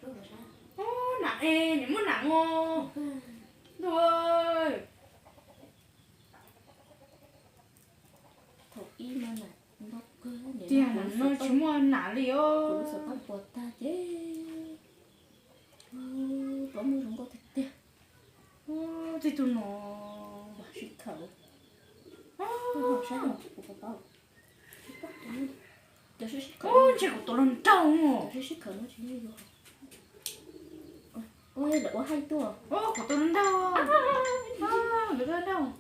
Nam es nim muaj nam os. Ntuj, tiag nam no tsis muaj nam li os. Ces plaub muag zoo nkauj tiag tiag. Tej tug no sib khawm. Saib, ntshe kuv tus hluas nraug. Lawv ua haij tuaj. Kuv tus hluas nraug, lawv ua nraug.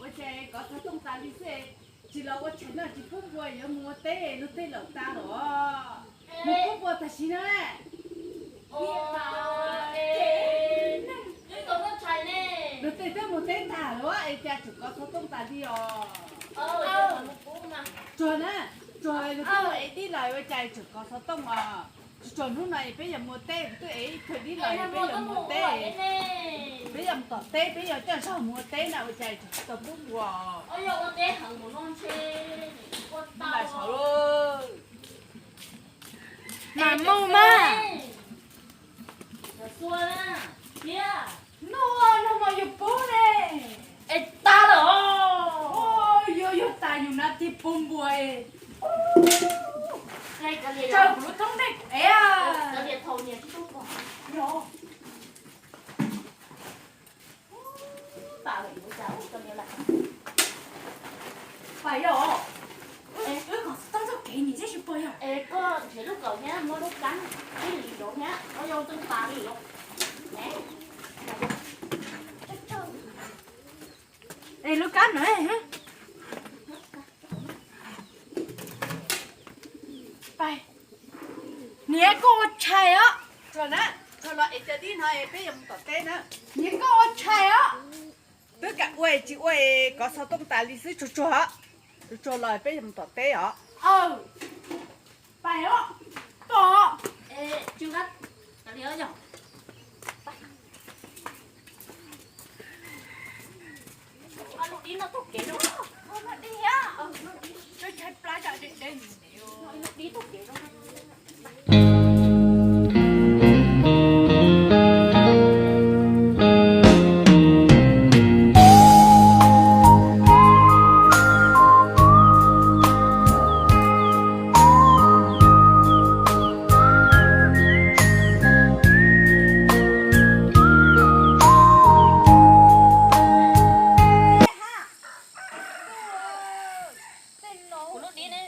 Ua cas kov xov tooj tas li xwb, tsis los ua tshais noj tsis pub npua yuav mus ua teb, luag tej laus tas los mus pub npua tam sim no. Luag tej twb mus teb tag lawm es cas tseem kov xov tooj tas li os. Tsuag na, tsuag luag tej es tib los ua cas tseem kov xov tooj os. Tsuag hnub no peb yuav mus ua teb, kuv twb ev ib tug dib los peb yuav mus ua teb. Peb yuav mus tom teb, peb yuav coj zog mus ua teb na, ua cas tseem tsis tau pub npua. Mas mus mas. Noj no mas yus pub ne. Es tas lawm. Yuav yog tas yus na tig pub npua. Tsaws kuv lub thoob ntej kuv ev. Pais yog, wb kom txog kev nim tib si pog yog. Es koj nrhiav lub kaum thiab muab lub kab, ib li rau thiab, koj yog txeej tas li os. Es lub kab no. Pais, niam koj ua tshais os. Tsuag na, tsuag los es cov dib no peb yuav mus tom teb na. Niam koj ua tshais os. Twb kam ua tsis ua, kov xov tooj tas li xwb, tsuag tsuag, tsuag tsuag los peb yuav mus tom teb os. Pais os, pom. Kuv lub dib ne.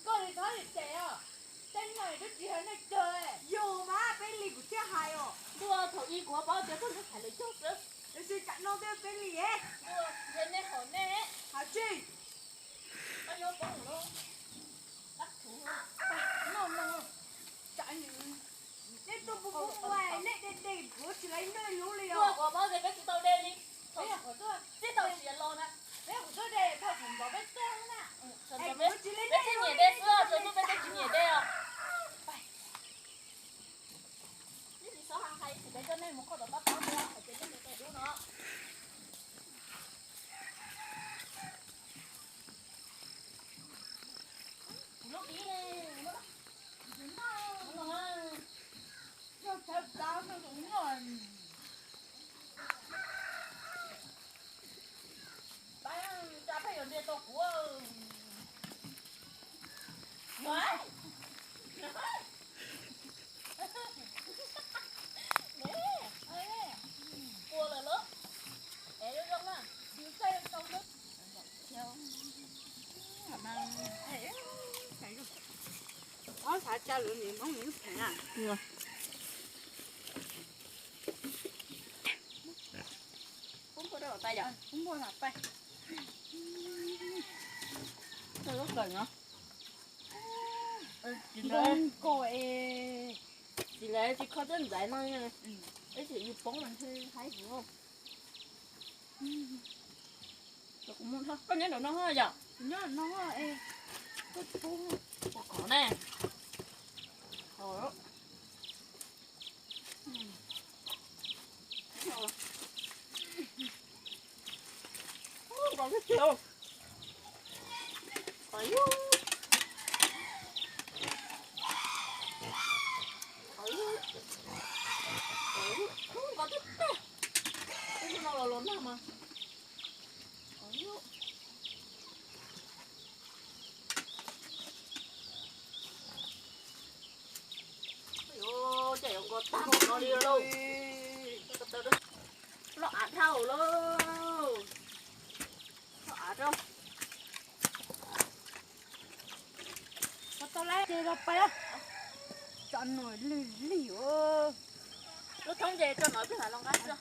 Koj li txhob li ces os, tej no twb tsis yog neeg cog. Yog mas peb li kuv thiaj hais os. Ntuj, thaum ub kuv paub tias koj lub txhais lawv cog xwb. Tiam sis tsam no twb peb li es. Ntuj, yog nej hom nej. Hais tsis. Nej tuaj pub pub ua nej de de kuv tsis laib noj lub li os. Kuv paub tias peb kuv tau de li. Peb yog kuv tuaj, peb tau tsis los na. Peb yog kuv tuaj de thaum sawv ntxov peb tuaj na. Es kuv tsis laib noj lub li. Peb tsis nyiam de xwb, tsuas tuaj peb twb tsis nyiam de os. Ib tsis txhob hais, peb coj nej mus kho tom pab pab hais tias nej mus tau dub no. Kuv lub dib ne, yog chaw plaub no kuv noj. Pab tsa pheej yuav ntiag tau kuv. Ua lawm lauj. Es zoo zoo na. Ob xav tsa lawv niam Hmoob niam pheem na. Pub npua rau lawv pais yom, pub npua lawv pais. Tsis lawv, tsis kho txawj ntxaiv no. Ib yus poob mas thiaj haib huv. Koj nyob nram no yom? Nyob nram no es koj poob pom qhov ne. Ces yuav nkaus tag no li lauj. Loj av dhau lauj. Loj av rau. Tau lawm ces los pais. Tso no lig lig. Lub thoob ces tso no peb mam los nqa xwb.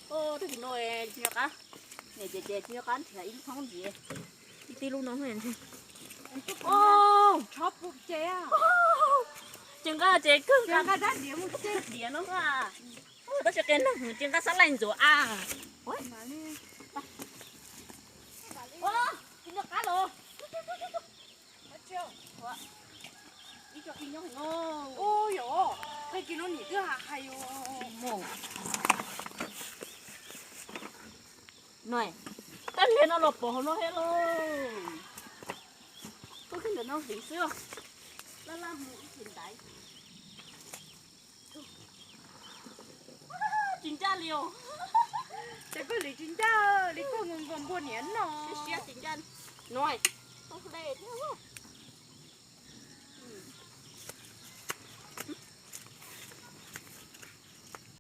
Tab sis no tsis nco qab, niam ces ces tsis nco qab nrhiav ib lub thoob ntxiv. Ib tib lub no ntag. Ces nqa ces kawg nqa diav no a. Tab sis qe neeg ces nqa xab laij ntxuav a. Tsis nco qab los. Ib co nyob no. Ub yom, tag kis no nim twb hais hais os. Tab sis no los pom hauv no thiab lauj. Koj kiag ntawm no hliv xwb. Laj laj mus ib chim ntaiv. Tsis ncaj li os. Ces koj hliv tsis ncaj li koj nkaus nkaus npua niam no. Siab siab tsis ncaj. No, koj hle thiab.